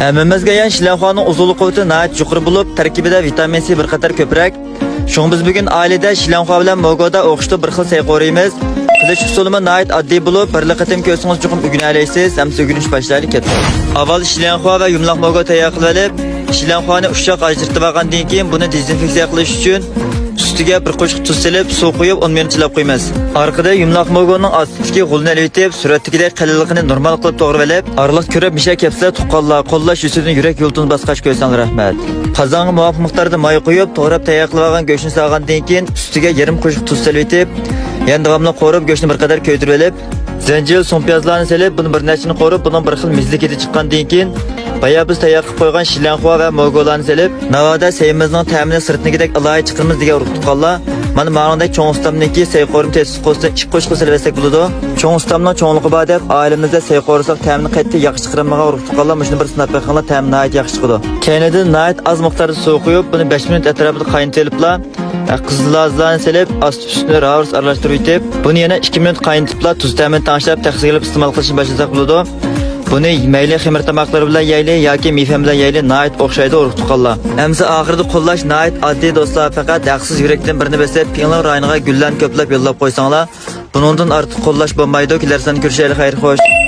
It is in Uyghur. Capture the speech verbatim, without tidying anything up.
ھەممىمىزگە ئايان، شىلەنخۇانىڭ ئوزۇقلۇق قۇۋۋىتى ناھايىتى يۇقىرى بولۇپ، تەركىبىدە ۋىتامىن سى بىر قەدەر كۆپرەك. شۇڭا بىز بۈگۈن ئائىلىدە شىلەنخۇا بىلەن موگودا ئوخشىتىپ بىر خىل سەي قورۇيمىز. قىلىش ئۇسۇلىمۇ ناھايىتى ئاددىي بولۇپ، بىرلا قېتىم كۆرسىڭىز چوقۇم ئۆگىنەلەيسىز. ئەمىسە ئۆگىنىش باشلايلى، كەتتۇق. ئاۋۋال شىلەنخۇا ۋە يۇمىلاق موگو تەييار قىلىۋېلىپ، شىلەنخۇانى ئۇششاق ئاجرىتىپ ئالغاندىن كېيىن، بۇنى دېزىنفېكسىيە قىلىش ئۈچۈن ئۈستىگە بىر قوشۇق تۇز سېلىپ، سۇ قۇيۇپ، ئون مىنۇت چىلاپ قويىمىز. ئارقىدىن يۇمىلاق موگونىڭ ئاستىدىكى غولىنى ئېلىۋېتىپ، سۈرەتتىكىدەك قېلىنلىقىنى نورمال قىلىپ توغرىۋېلىپ، ئارىلىق كۆرۈپ مىشە كەپسىلە تۇغقانلار، قوللاش يۈزىدىن يۈرەك يۇلتۇزىنى باسقاچ كۆرسەڭلار رەھمەت. قازانغا مۇۋاپىق مىقداردا ماي قۇيۇپ، توغراپ تەييار قىلىۋالغان گۆشنى سالغاندىن كېيىن، ئۈستىگە يېرىم قوشۇق تۇز سېلىۋېتىپ، يەنە داۋاملىق قورۇپ، گۆشنى بىر قەدەر كۆيدۈرۈۋېلىپ، زەنجىۋىل، سۇڭپىيازلارنى سېلىپ، بۇنى بىر نەچچىنى قورۇپ، بۇنىڭ بىر خىل مېزىلىك ھىدى چىققاندىن كېيىن، بايا بىز تەييار قىلىپ قويغان شىلەنخۇا ۋە موگولارنى سېلىپ، ناۋادا سەيىمىزنىڭ تەمىنى سىرتىنىكىدەك ئالاھىدە چىقىرىمىز دېگەن ئۇرۇق تۇغقانلار، مانا ماڭىڭدەك چوڭ ئۇستامنىڭكى سەي قورۇمى تېتىتقۇسىدىن ئىككى قوشۇقلا سېلىۋەتسەك بولىدۇ. چوڭ ئۇستامنىڭ چوڭلۇقى بار دەپ، ئائىلىمىزدە سەي قورۇساق تەمىنى قەتئىي ياخشى چىقىرالمىغان ئۇرۇق تۇغقانلار مۇشۇنى بىر سىناپ بېقىڭلار، تەمى ناھايىتى ياخشى چىقىدۇ. كەينىدىن ناھايىتى ئاز مىقداردا سۇ قۇيۇپ، بۇنى بەش مىنۇت ئەتراپىدا قاينىتىۋېلىپلا، قىزىل لازىلارنى سېلىپ، ئاستى ئۈستىنى راۋۇرۇس ئارىلاشتۇرۇۋېتىپ، بۇنى يەنە ئىككى مىنۇت قاينىتىپلا، تۇز تەمىنى تەڭشەپ، تەخسىگە ئېلىپ ئىستېمال قىلىشنى باشلىساق بولىدۇ. بۇنى مەيلى خېمىر تاماقلىرى بىلەن يەيلى ياكى مېيفەن بىلەن يەيلى، ناھايىتى ئوخشايدۇ، ئۇرۇق تۇغقانلار. ئەمسە ئاخىرىدا قوللاش ناھايىتى ئاددىي، دوستلار، پەقەت ھەقسىز يۈرەكتىن بىرنى بېسىپ، پىڭلىڭ رايونىغا گۈللەرنى كۆپلەپ يوللاپ قويساڭلار، بۇنىڭدىن ئارتۇق قوللاش بولمايدۇ. كېلەر ساندا كۆرۈشەيلى، خەير خوش.